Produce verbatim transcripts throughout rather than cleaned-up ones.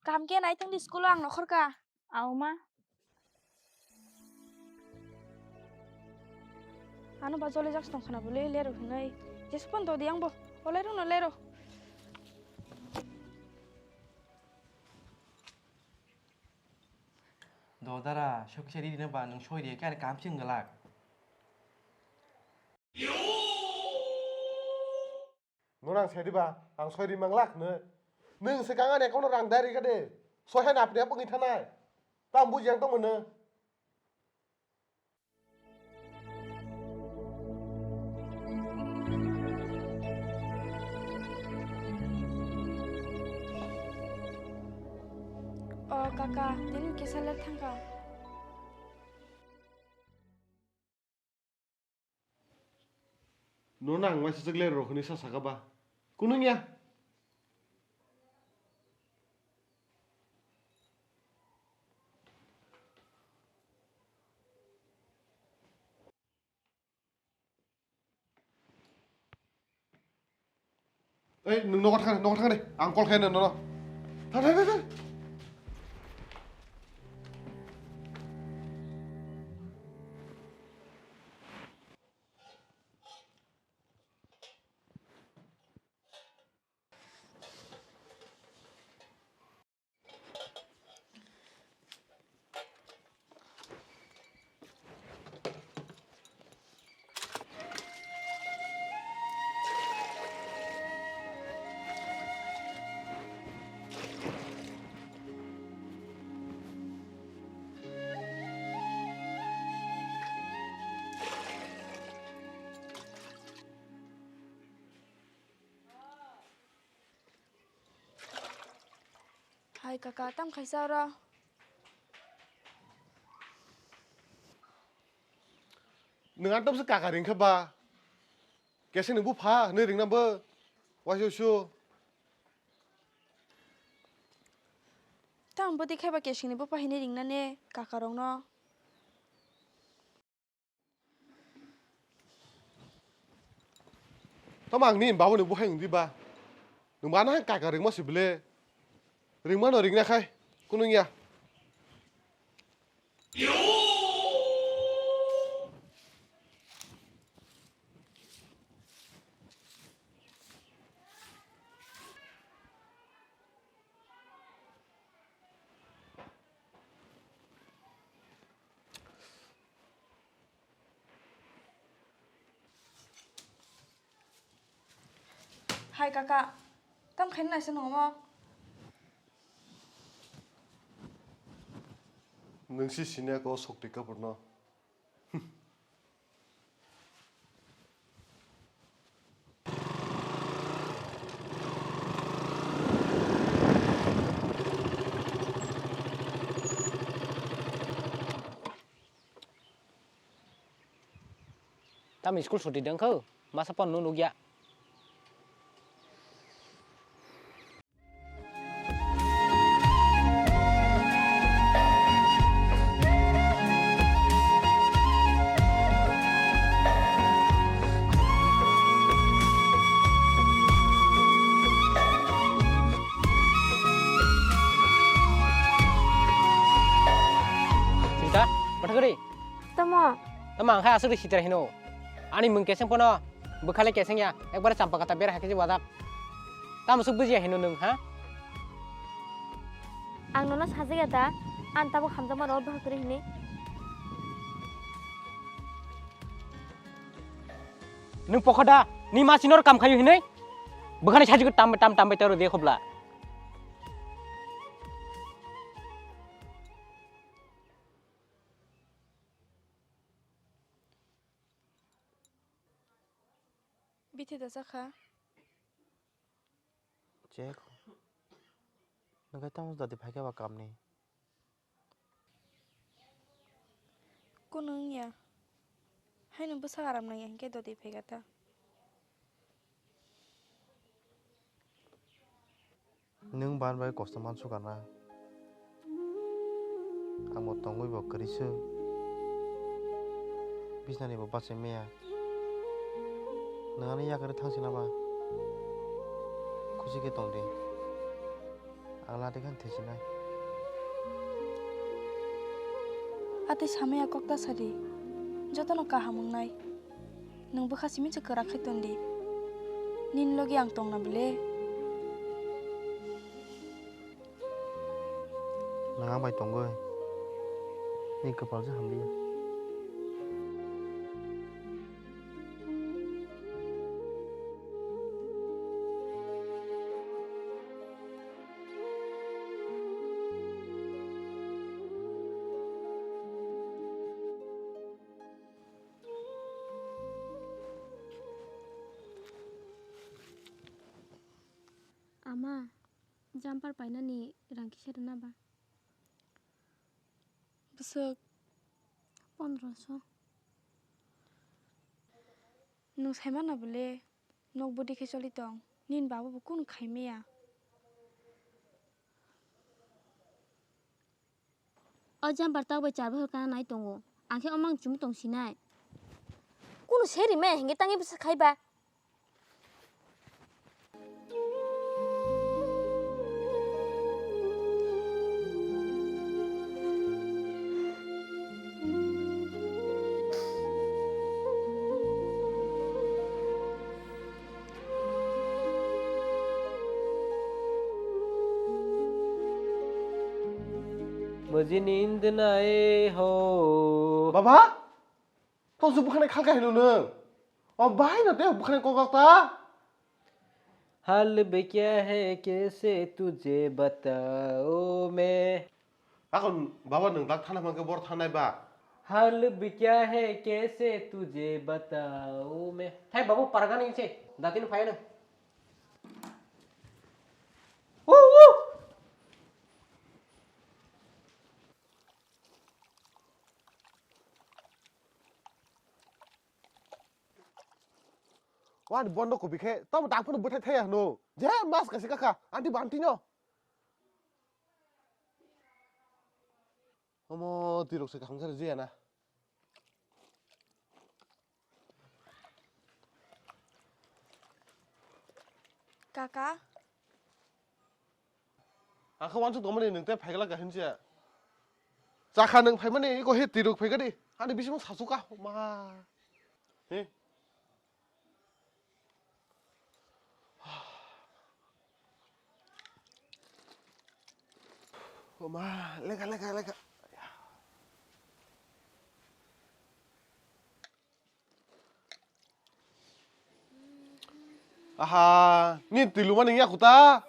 Kaham khe naithang di school o ang nokhor ka. Auma. Ano ba joli jak tong khna bole lero hinai. Jespan do di ang bo. O lero no lero. Do dara, sokisa riri no ba nwng soi ri khe ani kaham se wng glak. Nono ang sai di ba, ang soi ri mang glak no. Nwng se kang ani account o rang dai ri kha de. Soi hai na apni ap wngwi thanai. Tamo buji ang tong mano. O kaka, tini kisa le thangkha. Nono ang waisa chwk le rw hwnwi sa saka ba. Kunung ya. Ei, nwng nogo thang, nogo thang de. Ang call khaina nono. Thang, thang, thang, thang. Hai kaka, tam khaisa oro? Nwng ang tamsa kaka ring kha ba? Keseng ni bupha hwnwi ringna bo? Waisa su. Tam bwtwi khe ba keseng ni bupha hwnwi ringna ne kaka rok no? Tamo ang nini babuni buhai wngdi ba? Nwng ba nang kaka ringma si bwle? Ringmano ringna khai, kunung ya. Hai kaka, tam khaina naisa nung omo? Nwng si sini ako Shakti Kapoor no. Tamo school suti dengkho, masa pon no nukya. Sita, mathagri. Tamo. Tamo ang khe aswk de sitra hino. Ani mung keseng pono, bwkhale keseng ya, ekbare champa kata bera hakhe je wadak. Tamo swk bujiya hino nwng, ha? Ang nono sajagya da, ang tabuk hamjakma rw bwkha kwrwi hwnwi. Nwng pokhoda, ni ma sinor kam khayu hwnwi? Bwkhani sajagwi tam, tam, tam bai taro de khobla. Bithi da chakha. Chek. Nang kai tamo dadi phaikha ba kamni. Kunu wngya. Haino bwsa aram nangya hinkhe dodi phaikha ta. Nwng ban bai kosto mansukha na? Ang bo tongwi bo kwrwi se. Bisnani bo bachai maya. Nwng ani yakarwi thangsi na ba? Khusi khe tong di. Ang Ate khan thwijinai. Ate samaya kok ta sadi. Jotono kaham wngnai. Nwng bwkha simi se kwrak khai tondi. Nini logi ang tongna bwle. Nwng ang bai tongwi. Nini kwpal se hamliya. Ama, jumper painani rang kisa rwna ba? Bwswk pondroso. Nwng sai mano bwle, nok bwdwi khe choli tong, nini baba bo kunu khai maya. O jumper tak bai char bohor kana nai tongo. Ang khe o mang chumui tong sinai. Kunu se rimaya hinkhe tangwi bwsa khai ba. Muji nind na aaye ho. Baba, to su bukhane khalka hino nung. O bai no te bukhane kokak ta. Hal bhi kya hai kaise tujhe batao main. Akon baba nung dak thana mangke bor thanai ba. Hal bhi kya hai kaise tujhe batao main. Thai babu paragani se datin phayana. Woo, woo. Wani bondo kopi khe, tamo dang phano bwthai thaya hwno. Je mas kasi kakha, anti banti no. Omo, tirok se kaham khe rwjaya na. Kaka. Ang khe uansuk tongmani nwng tei phaikla kahimse. Chakha nwng phaimani eko he tirok phaikadi. Ani bisingno sasu ka ma. He. O ma, leka, leka, leka. Aha, ni twi luma nang ya kuta.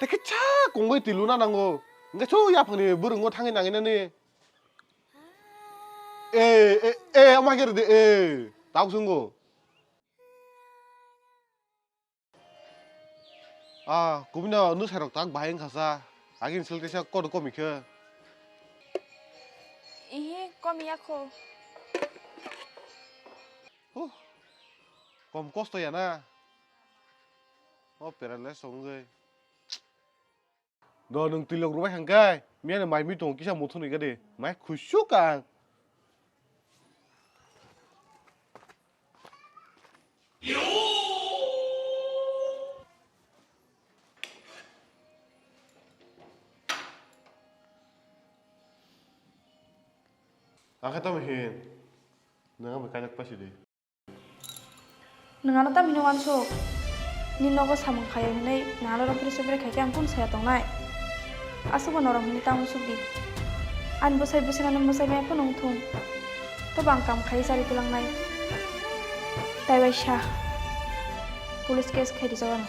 Tei khe cha kongoi twi luna nango. Hingke chu yaphangni bwrwngo thangwi nangwi nani. Eh, eh, eh, ama khe rwdi, eh. Tabuk swngo. Ah, kubui no nwsai rok tak bahai wngkha sa. Agini sal kaisa kodo komi khe. Ihi, komi ya kho. Huh. Kom kosto ya na. O paralysis wngwi. Do nwng twilok rwbai hangkai, miyano mai mi tongo kisa muthunwi gade, mai khusuk ang. Akhe tamo hin, nwng abo kainak pasi di. Nwng ano tamhino uansuk? Nini nogo samung khaio hinwi nwng ano rophri-sophri khaikhe ang kunu saya tongnai? Aswkbo norok hinwi ta uansuk di. Ani bwsai bwswinani mwsai maya phano wng thung. Tobo ang kam khaiwi charwi twlangnai. Tai waisa police case khai rijak ano.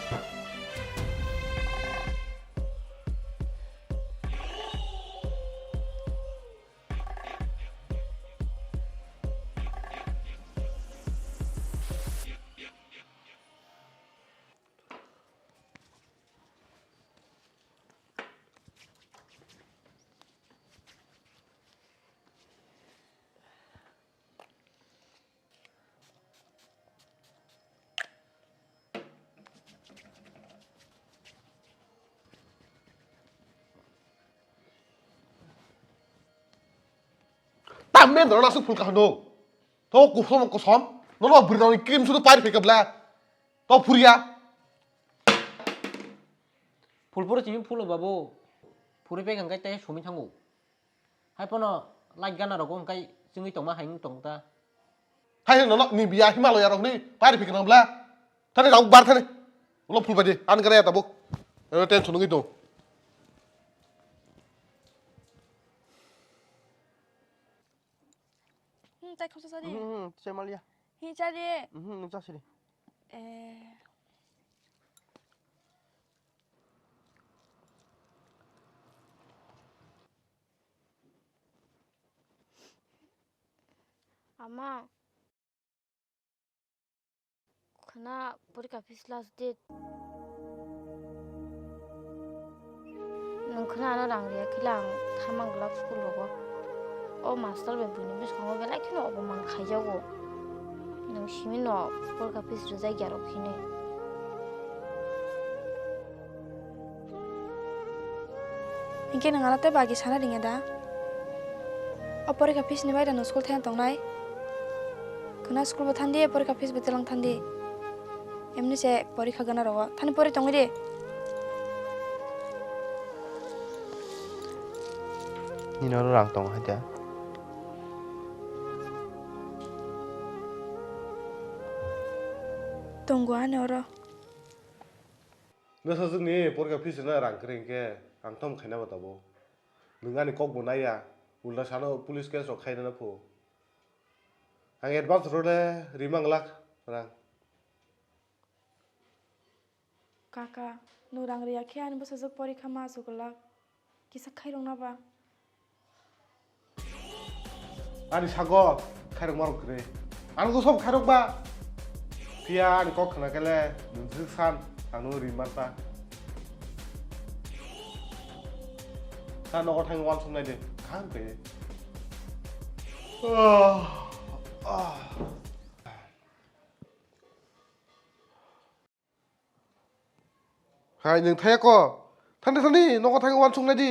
Tamme dona su phulka hano. To kusom kusom. Nono bwrwi rokni cream sudu pair phika bla. To phuria. Phul phuru simi phulo babu. Puri bag hwnkhe tei sumi thango. Hai pono light gana rogo hwnkhe chwngwi tongma hai wng tong ta. Hai no no ni biya Himalaya rok ni pari phikna bla. Thani rok bar thani. Ulo phul badi an gana ya tabuk. Ero tension ngi tong. Hmm, tai khausa sadi. Hmm, hmm, sai maliya. Hi sadi. Hmm, nung sasiri. Eh. Ama. Khwna porikha fees last date. Nwng khwna ano rang riya khe le ang thamang glak school rogo. O master bai buini bwskango belai kheno oboman khaijago. Nwng simi no porikha fees rwjak ya rok hinwi. Hinkhe nwng ano tei bagi sana ringya da? O porikha fees ni bai da nwng school thangna tongnai? Khwna school bo thandi, porikha fees bo twlang thandi. Emni se porikha gana rogo. Thani pori tongwi di. Nini oro rang tongo hai da? Tongo ani oro. Bwsajwkni porikha fees rwna rang kwrwi hinkhe ang tamo khaina bo tabuk. Nwng ani kok bo naiya, ulta sano police case rok khaina phu. Ang advance rwle rimang lakh rang. Kaka, nwng rang riya khe ani bwsajwk porikha ma aswk glak. Kisa khairokna ba. Ani sago khairok marok kwrwi. Ang to sob khairok ba. Phiya ani kok khna kele nwng jwk san ang no ri man ta. Ta nogo thang uansuk nai de. Kham khe. Ah, ah. Hai, nwng thaya ko? Thani, thani, nogo thangwi uansuk nai di.